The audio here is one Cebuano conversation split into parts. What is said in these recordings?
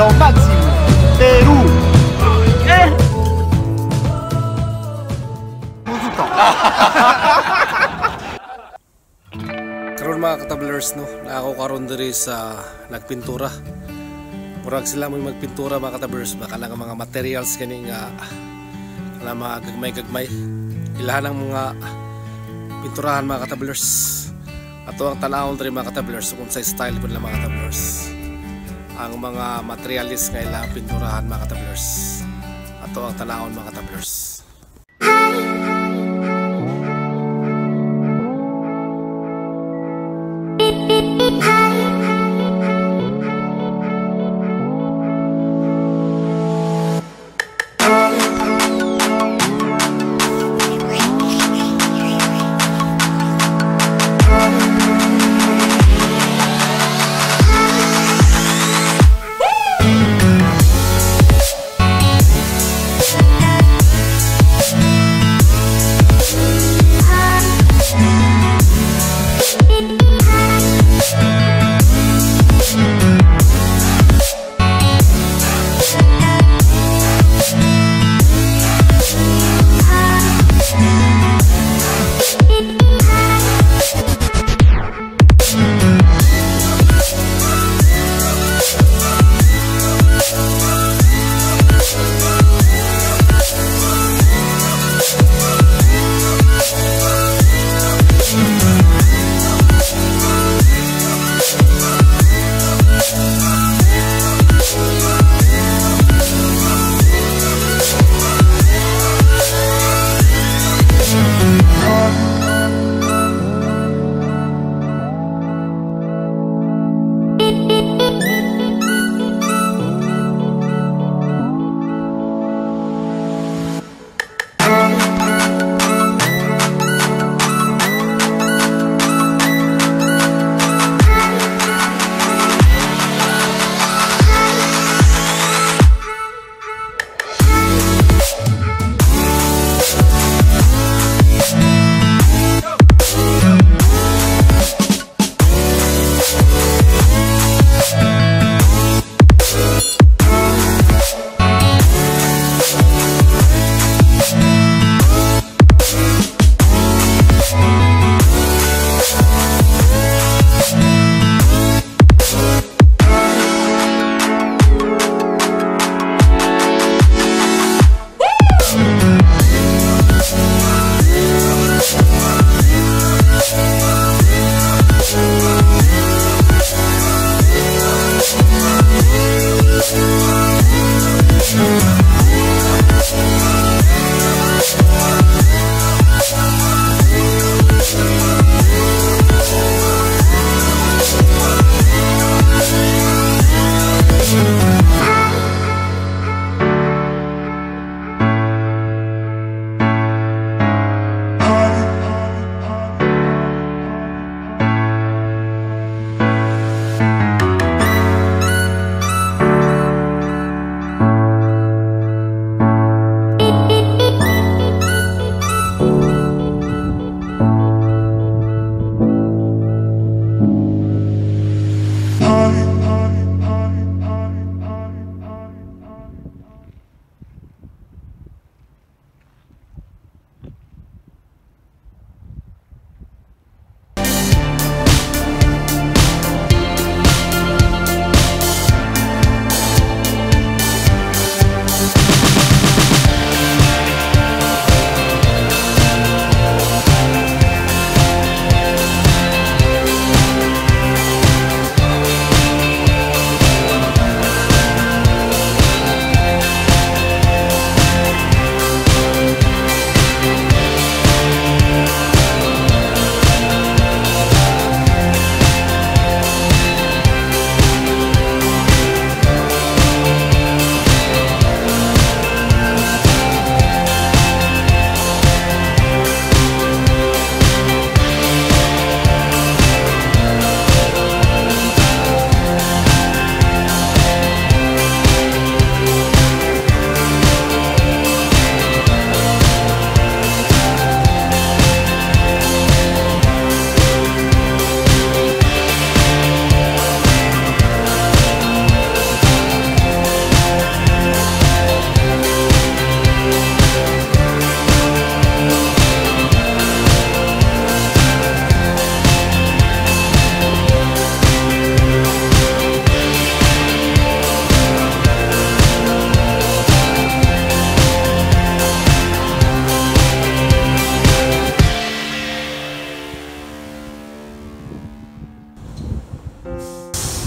Lo máximo. Perú. 不知道。 Karon, mga katablers, no, na ako karon diri sa nagpintura. Murag sila mo magpintura, mga katablers, baka lang ang mga materials kani nga kana mga gagmay-gagmay. Ilahan ang mga pinturahan, mga katablers. Ato ang tanawon diri, mga katablers, kung sa style pud nila, mga katablers. Ang mga materialis nga ilang pinturahan, mga katablers. Ato ang tanawon, mga katablers.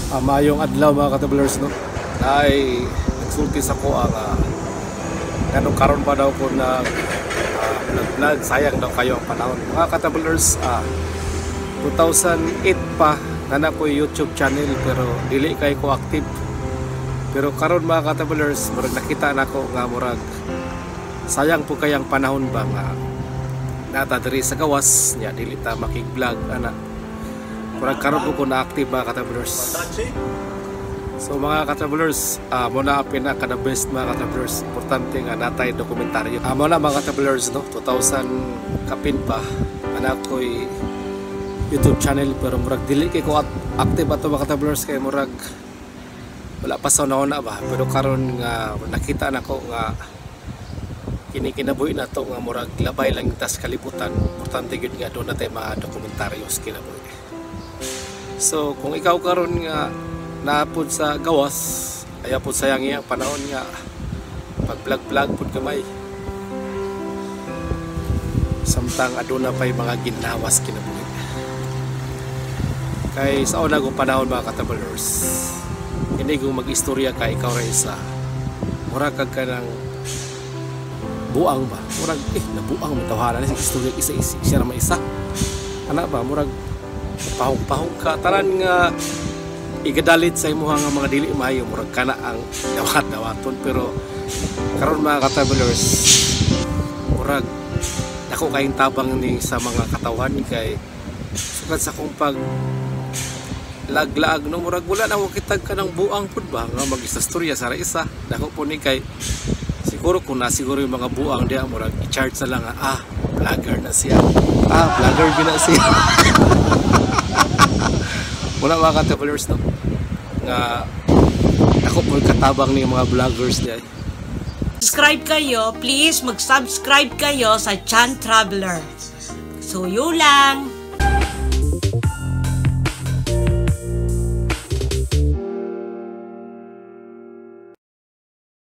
Maayong adlaw, mga ka-travelers, no. Ay nagsulti sa ko ang nganong karon pa daw ko nag vlog vlog, sayang daw kayo ang panahon. Mga ka-travelers, 2008 pa na ko YouTube channel pero dili kay ko active. Pero karon, mga ka-travelers, murag nakita nako nga murag sayang po kayang panahon ba nga nata diri sa gawas nya dili ta makig-vlog ana. Murag karon po ko na-active, mga ka-travelers. So mga ka-travelers, mo na ang pinaka the best, mga ka-travelers. Importante nga natay dokumentaryo. Mo na, mga ka-travelers, no, 2000 kapin pa ana ko'y YouTube channel pero murag dili kay ko active ato, mga ka-travelers, kay murag wala pa sa una ba. Pero karon nga nakita nako nga kini kinabuhi na to nga murag labay lang tas kalibutan, importante gyud nga doon natay mga dokumentaryo sa kinabuhi. So kung ikaw karon nga naapod sa gawas, ayaw pod sayang iya panahon nga pag vlog vlog pud gamay samtang aduna pay mga ginawas kinabuhi. Kay sa una kong panahon, mga ka-travelers, hindi kung mag-istorya ka, ikaw ra isa, murag kag ka ng buang ba, murag nabuang man tawhana ni istorya, isa isa siya ra isa ana ba, murag pahong-pahong ka. Tanan nga igadalit sa imuha nga mga dili maayo, murag kana ang dawat-dawaton. Pero karon, mga ka-travelers, murag dako kayong tabang ni sa mga katawan kay sukad sa akong pag laglaag, no, murag wala na mo kitag ka ng buang pud ba nga mag-istorya sa isa. Dako po ni kay siguro kung na siguro yung mga buang diya, murag i-charge na lang nga, "Ah, vlogger na siya, ah, vlogger gina siya." Wala, mga ka-travelers, no, nga ako po katabang ni mga vloggers diya. Subscribe kayo, please mag-subscribe kayo sa Chan Traveler. So, yun lang.